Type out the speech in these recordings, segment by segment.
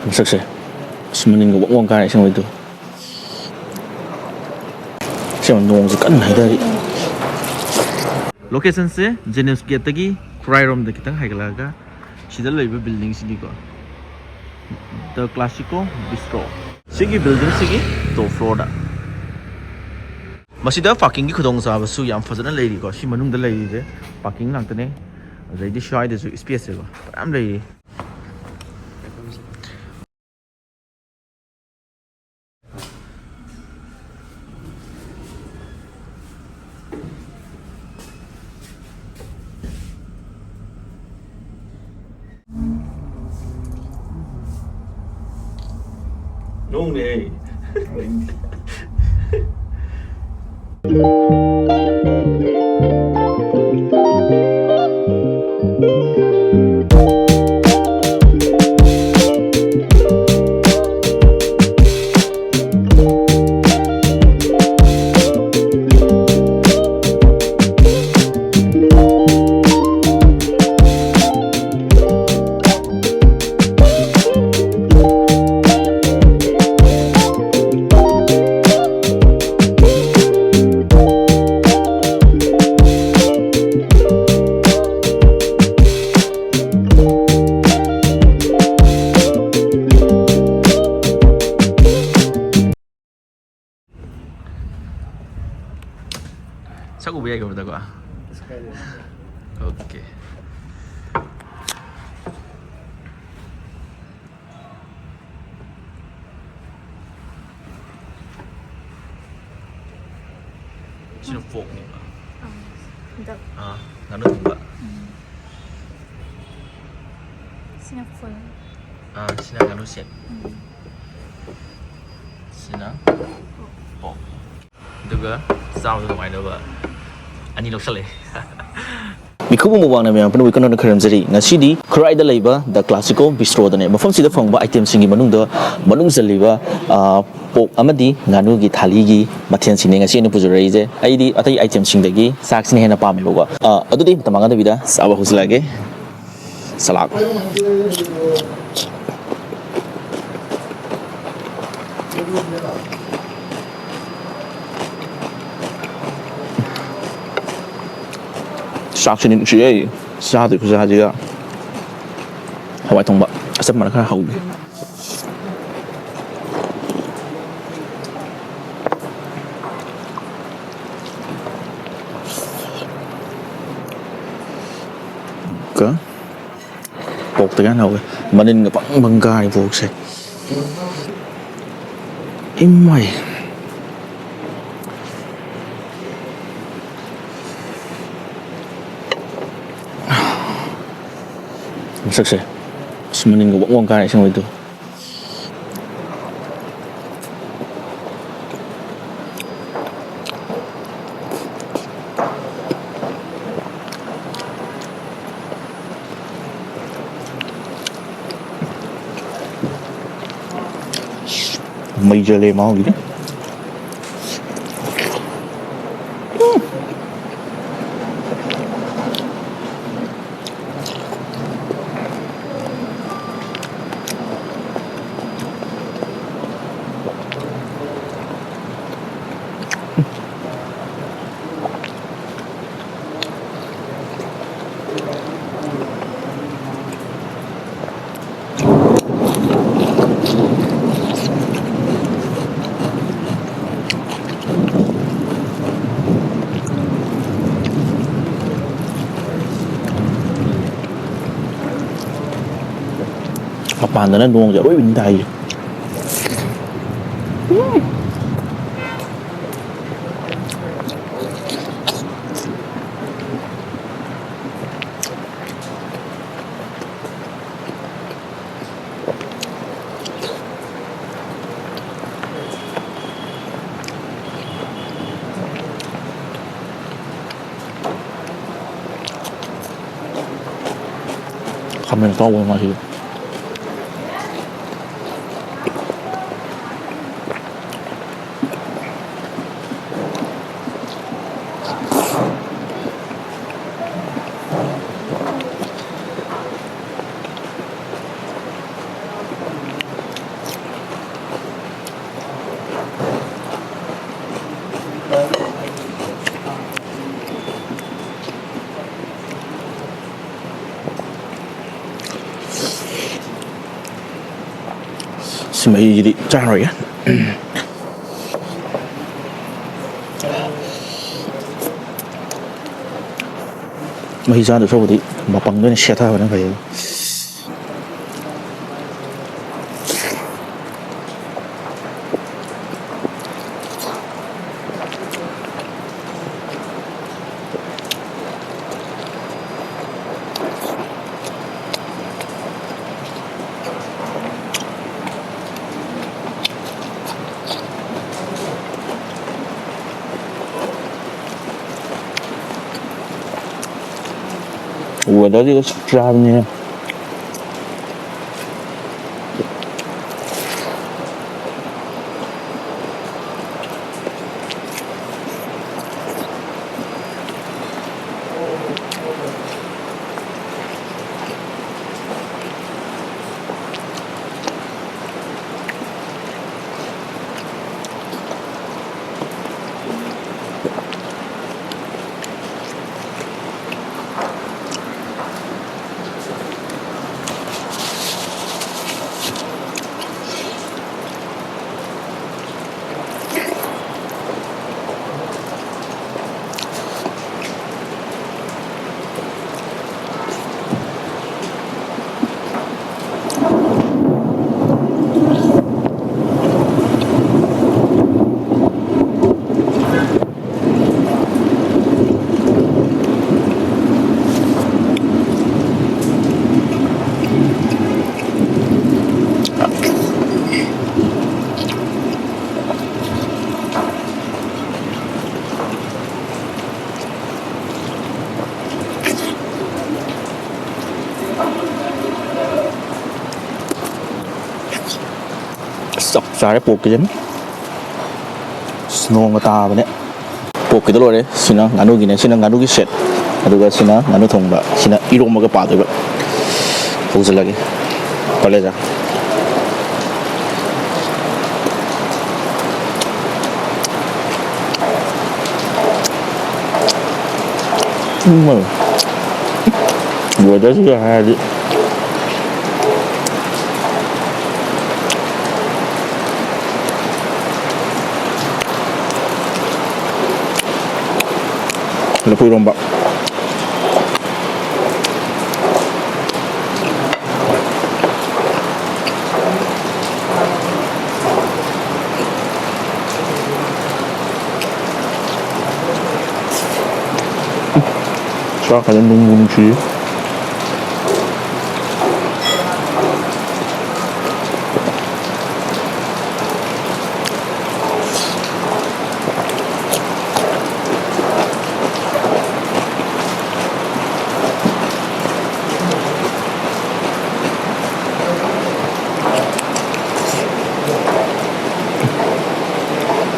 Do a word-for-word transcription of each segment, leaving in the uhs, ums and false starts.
ꯃꯁꯛꯁꯦ ꯑꯁ ꯃꯅꯤꯡꯒ ꯋꯥꯡ ꯋꯥꯡ ꯀꯥꯔꯦ ꯑꯁꯦꯡꯕꯩꯗꯣ꯫ ꯑꯁꯦꯡꯕ ꯅꯣꯡꯁꯦ ꯀꯟꯅ ꯍꯩꯊꯔꯤ꯫ Location ꯁꯦ Genius Gate ꯇꯒꯤ ꯈꯨꯔꯥꯏꯔꯣꯝꯗ ꯈꯤꯇꯪ ꯍꯥꯏꯒꯠꯂꯛꯑꯒ ꯁꯤꯗ ꯂꯩꯕ building ꯁꯤꯅꯤꯀꯣ, The Classico Bistro꯫ ꯁꯤꯒꯤ building ꯁꯤꯒꯤ top floor ꯗ꯫ ꯃꯁꯤꯗ parking ꯒꯤ ꯈꯨꯗꯣꯡꯆꯥꯕꯁꯨ ꯌꯥꯝ ꯐꯖꯅ ꯂꯩꯔꯤꯀꯣ꯫ ꯁꯤ ꯃꯅꯨꯡꯗ ꯂꯩꯔꯤꯁꯦ parking ꯉꯥꯛꯇꯅꯦ꯫ ꯑꯗꯩꯗꯤ ꯁ꯭ꯋꯥꯏꯗꯁꯨ space ꯁꯦꯀꯣ ꯃꯌꯥꯝ ꯂꯩꯔꯤ꯫ ꯅꯣꯡꯅꯦ꯫ ꯁꯛ ꯎꯕ ꯌꯥꯏꯀꯣ, brother ꯀꯣ? Okay꯫ ꯁꯤꯅ pork ꯅꯦꯕ꯫ ꯑꯥ, duck꯫ ꯑꯥ, ꯉꯥꯅꯨ ꯊꯣꯡꯕ꯫ ꯎꯝ꯫ ꯁꯤꯅ full꯫ ꯑꯥ, ꯁꯤꯅ ꯉꯥꯅꯨ ꯁꯦꯠ꯫ ꯎꯝ꯫ ꯁꯤꯅ pork꯫ ꯑꯗꯨꯒ ꯆꯥꯕꯗ ꯅꯨꯡꯉꯥꯏꯅꯕ ꯑꯅꯤ ꯂꯧꯁꯜꯂꯛꯑꯦ꯫ ꯃꯤꯈꯨꯕ ꯃꯨꯛꯕꯥꯡꯅ ꯃꯌꯥꯝ ꯄꯨꯝꯅꯃꯛ ꯀꯟꯅ ꯈꯣꯏꯔꯝꯖꯔꯤ꯫ ꯉꯁꯤꯗꯤ ꯈꯨꯔꯥꯏꯗ ꯂꯩꯕ The Classico Bistro ꯗꯅꯦ꯫ ꯃꯐꯝꯁꯤꯗ ꯐꯪꯕ item ꯁꯤꯡꯒꯤ ꯃꯅꯨꯡꯗ, ꯃꯅꯨꯡ ꯆꯜꯂꯤꯕ, ꯑꯥ, pork ꯑꯃꯗꯤ ꯉꯥꯅꯨꯒꯤ ꯊꯥꯂꯤꯒꯤ ꯃꯊꯦꯜꯁꯤꯡꯅꯦ ꯉꯁꯤ ꯑꯩꯅ ꯄꯨꯖꯔꯛꯏꯁꯦ꯫ ꯑꯩꯗꯤ ꯑꯇꯩ item ꯁꯤꯡꯗꯒꯤ ꯆꯥꯛꯁꯤꯅ ꯍꯦꯟꯅ ꯄꯥꯝꯃꯦꯕꯀꯣ꯫ ꯑꯥ, ꯑꯗꯨꯗꯤ ꯃꯇꯝ ꯃꯥꯡꯍꯟꯗꯕꯤꯗ ꯆꯥꯕ ꯍꯧꯖꯤꯜꯂꯛꯑꯒꯦ꯫ ꯁꯂꯥꯗ꯫ ꯆꯥꯛꯁꯤꯗꯤ ꯅꯨꯡꯁꯤꯌꯦ, ꯆꯥꯗꯣꯏ ꯈꯨꯆꯥꯁꯤꯒ꯫ ꯍꯋꯥꯏ ꯊꯣꯡꯕ ꯑꯆꯝꯕꯅ ꯈꯔ ꯍꯧꯒꯦ꯫ ꯀ ꯄꯣꯛꯇ ꯌꯥꯝ ꯍꯧꯋꯦ꯫ ꯃꯅꯤꯟꯒ ꯄꯪ ꯄꯪ ꯀꯥꯔꯤ ꯄꯣꯛꯁꯦ꯫ ꯏꯃꯥꯏ꯫ ꯃꯁꯛꯁꯦ꯫ ꯑꯁ, ꯃꯅꯤꯟꯒ ꯋꯪ ꯋꯪ ꯀꯥꯔꯦ ꯑꯁꯦꯡꯕꯩꯗꯣ꯫ ꯃꯩ ꯆꯠꯂꯦ ꯃꯍꯥꯎꯒꯤꯗꯤ꯫ ꯃꯄꯥꯟꯗꯅ ꯅꯣꯡꯁꯦ ꯑꯔꯣꯏꯕꯤꯅꯤ ꯇꯥꯏꯁꯦ꯫ ꯈꯥꯃꯦꯟ ꯑꯇꯥꯎꯕ ꯃꯥꯁꯤꯗꯤ꯫ ꯃꯍꯤꯁꯤꯗꯤ ꯆꯥꯔꯣꯏꯒꯦ꯫ ꯃꯍꯤ ꯆꯥꯗꯧ ꯁꯔꯨꯛꯄꯨꯗꯤ ꯃꯄꯪꯗ ꯑꯣꯏꯅ ꯁꯦꯠꯊꯕꯅ ꯐꯩ꯫ Weatherꯁꯤꯒ ꯆꯞ ꯆꯥꯕꯅꯤꯍꯦ꯫ ꯑꯁ, ꯆꯞ ꯆꯥꯔꯦ ꯄꯣꯛꯀꯤꯁꯤꯅ꯫ ꯑꯁ, ꯅꯣꯡꯒ ꯇꯥꯕꯅꯦ꯫ ꯄꯣꯛꯀꯤꯗ ꯂꯣꯏꯔꯦ꯫ ꯁꯤꯅ ꯉꯥꯅꯨꯒꯤꯅꯦ꯫ ꯁꯤꯅ ꯉꯥꯅꯨꯒꯤ ꯁꯦꯠ, ꯑꯗꯨꯒ ꯁꯤꯅ ꯉꯥꯅꯨ ꯊꯣꯡꯕ, ꯁꯤꯅ ꯏꯔꯣꯝꯕꯒ ꯄꯥꯗꯣꯏꯕ꯫ ꯍꯧꯖꯤꯜꯂꯒꯦ꯫ ꯄꯜꯂꯦꯗ꯫ ꯎꯝ꯫ Weatherꯁꯤꯒ ꯍꯥꯏꯔꯗꯤ꯫ ꯂꯐꯨ ꯏꯔꯣꯝꯕ꯫ ꯆꯥꯛꯀꯁꯦ ꯅꯨꯡꯕꯨ ꯅꯨꯡꯁꯤꯌꯦ꯫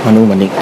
ꯉꯥꯅꯨ ꯃꯅꯤꯡ꯫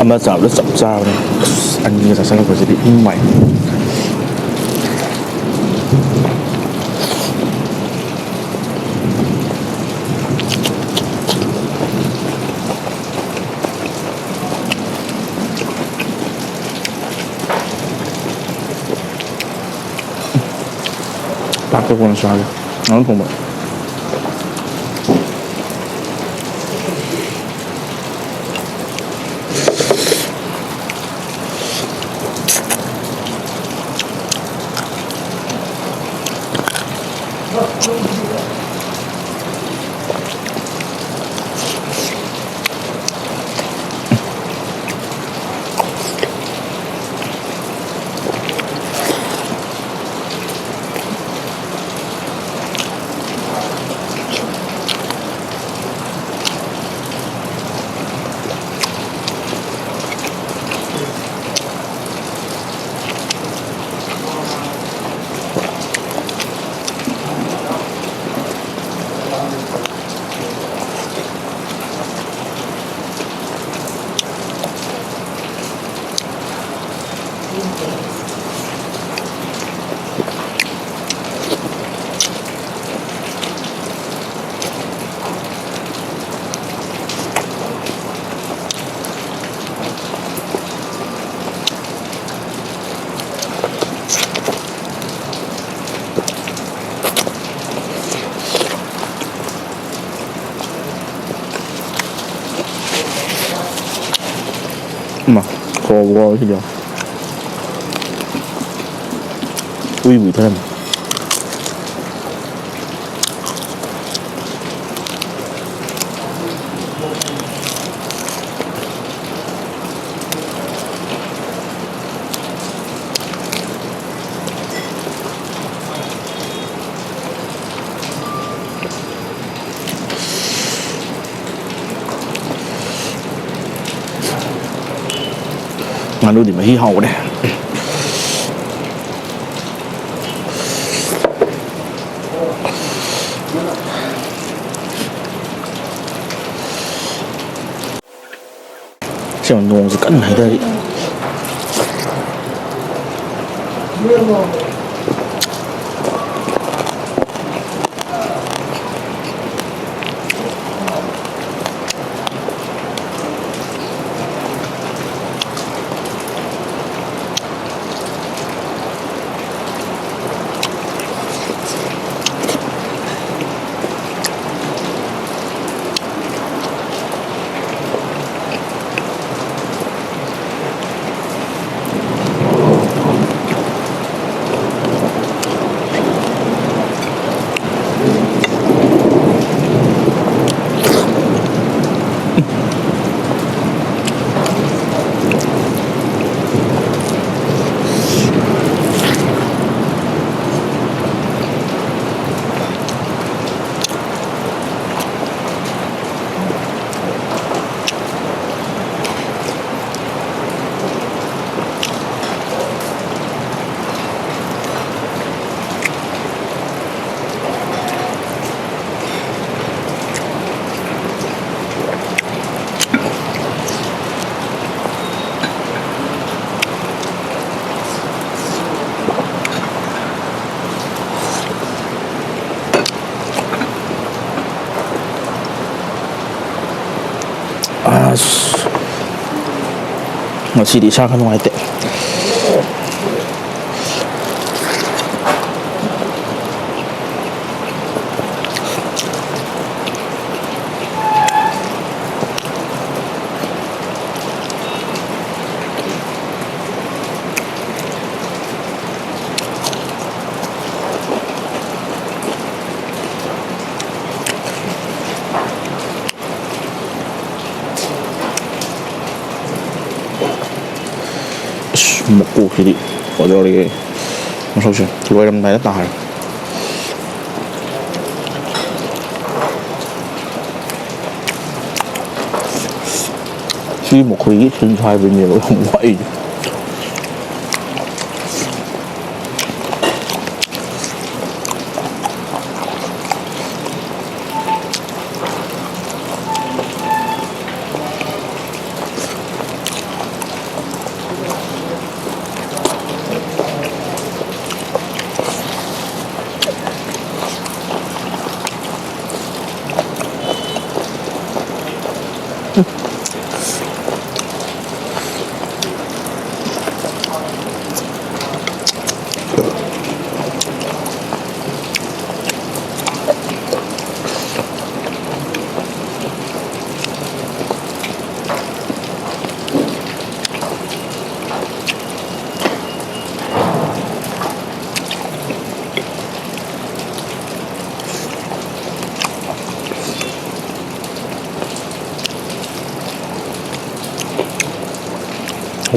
ꯑꯃ ꯆꯥꯕꯗ ꯆꯞ ꯆꯥꯕꯅꯦ꯫ ꯑꯁ, ꯑꯅꯤꯒ ꯆꯥꯁꯤꯜꯂꯛꯄꯁꯤꯗꯤ ꯏꯃꯥꯏ꯫ ꯆꯥꯛꯇꯣ ꯀꯣꯟꯅ ꯆꯥꯒꯦ꯫ ꯉꯥꯅꯨ ꯊꯣꯡꯕ꯫ ꯍꯥꯎꯕ꯭ꯔꯣ ꯁꯤꯗꯤ? ꯎꯏꯕꯨ ꯎꯏꯊꯔꯝꯃꯦ꯫ ꯉꯥꯅꯨꯗꯤ ꯃꯍꯤ ꯍꯥꯎꯕꯅꯦ꯫ ꯑꯁꯦꯡꯕ ꯅꯣꯡꯁꯦ ꯀꯟꯅ ꯍꯩꯊꯔꯤ꯫ ꯑꯁ, ꯉꯁꯤꯗꯤ ꯏꯁꯥ ꯈꯔ ꯅꯨꯡꯉꯥꯏꯇꯦ꯫ ꯃꯀꯣꯛꯁꯤꯗꯤ ꯐꯖꯔꯦ꯫ ꯃꯁꯛꯁꯦ ꯂꯣꯏꯔꯝꯗꯥꯏꯗ ꯇꯥꯔꯦ꯫ ꯁꯤ ꯃꯈꯣꯏꯒꯤ ꯁꯤꯟ ꯁꯥꯕꯅꯦꯕ ꯌꯥꯝ ꯋꯥꯏꯁꯦ꯫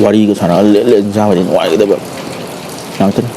ꯋꯥꯔꯤꯒ ꯁꯥꯟꯅꯔꯒ ꯂꯦꯟ ꯂꯦꯟ ꯆꯥꯕꯗꯤ ꯅꯨꯡꯉꯥꯏꯒꯗꯕ ꯉꯥꯛꯇꯅꯤ꯫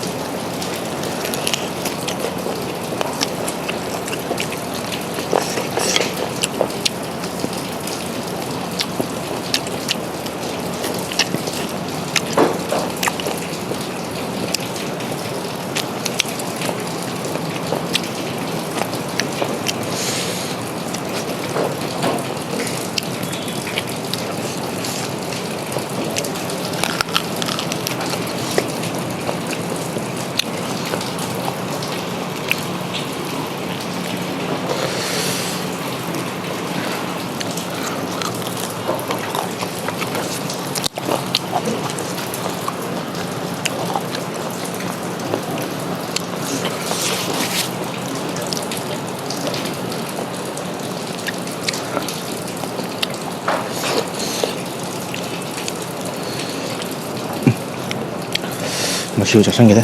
ꯃꯁꯤꯕꯨ ꯆꯥꯁꯤꯟꯒꯦꯗ꯫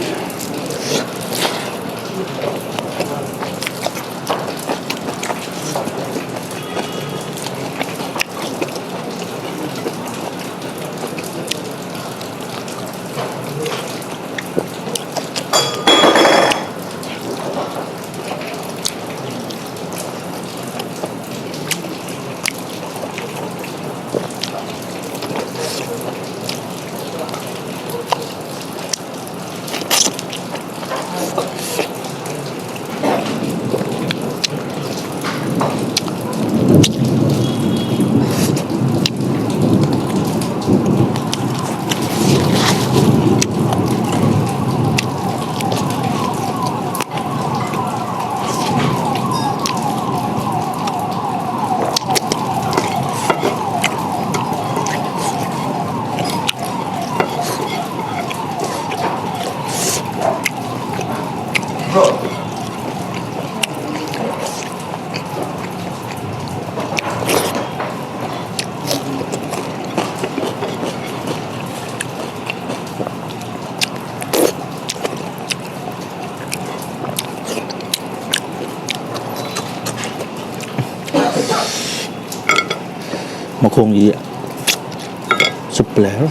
ꯃꯈꯣꯡꯁꯤ ꯆꯨꯞꯄ ꯂꯩꯔꯦ꯫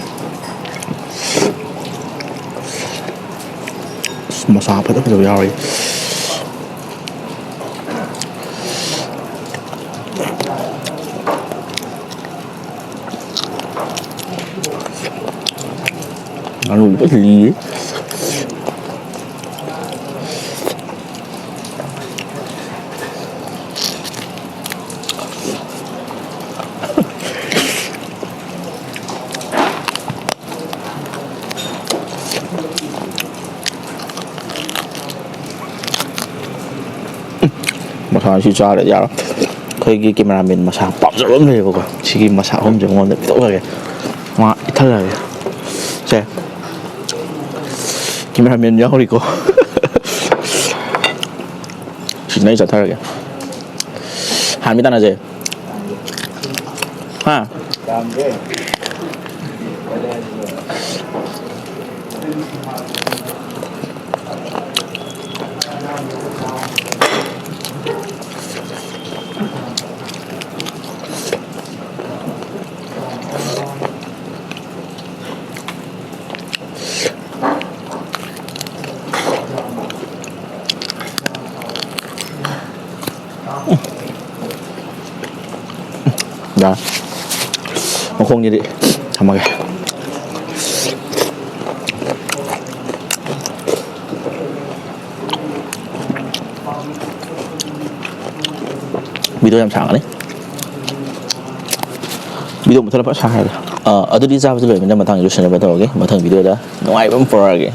ꯑꯁ, ꯃꯁꯥ ꯐꯖ ꯐꯖꯕ ꯌꯥꯎꯔꯤ꯫ ꯉꯥꯅꯨ ꯐꯖ ꯂꯤꯔꯦ꯫ ꯃꯁꯥꯁꯤ ꯆꯥꯔꯗꯤ ꯌꯥꯔꯣꯏ꯫ ꯑꯩꯈꯣꯏꯒꯤ cameraman ꯃꯁꯥ ꯄꯥꯝꯖꯕ ꯑꯃ ꯂꯩꯌꯦꯕꯀꯣ꯫ ꯁꯤꯒꯤ ꯃꯁꯥ ꯑꯍꯨꯝꯁꯦ ꯃꯉꯣꯟꯗ ꯄꯤꯊꯣꯛꯈ꯭ꯔꯒꯦ꯫ ꯃꯥ ꯏꯠꯊꯔꯒꯦ꯫ ꯁꯦ꯫ Cameraman ꯌꯥꯎꯔꯤꯀꯣ꯫ ꯁꯤꯁꯤꯅ ꯑꯩ ꯆꯠꯊꯔꯒꯦ꯫ ꯍꯥꯟꯃꯤ ꯇꯥꯟꯅꯁꯦ꯫ ꯍꯥ? ꯌꯥꯔꯦ꯫ ꯃꯈꯣꯡꯁꯤꯗꯤ ꯊꯝꯃꯒꯦ꯫ Video ꯌꯥꯝ ꯁꯥꯡꯉꯅꯤ꯫ Video ꯃꯨꯊꯠꯂ ꯐꯠ ꯁꯥꯡꯉꯒ꯫ ꯑꯥ, ꯑꯗꯨꯗꯤ ꯆꯥꯕꯁꯨ ꯂꯣꯏꯔꯕꯅꯤꯅ ꯃꯊꯪ ꯂꯣꯏꯁꯤꯟꯅꯕ ꯇꯧꯔꯒꯦ꯫ ꯃꯊꯪ video ꯗ ꯅꯨꯡꯉꯥꯏꯕ ꯑꯃ ꯄꯨꯔꯛꯑꯒꯦ꯫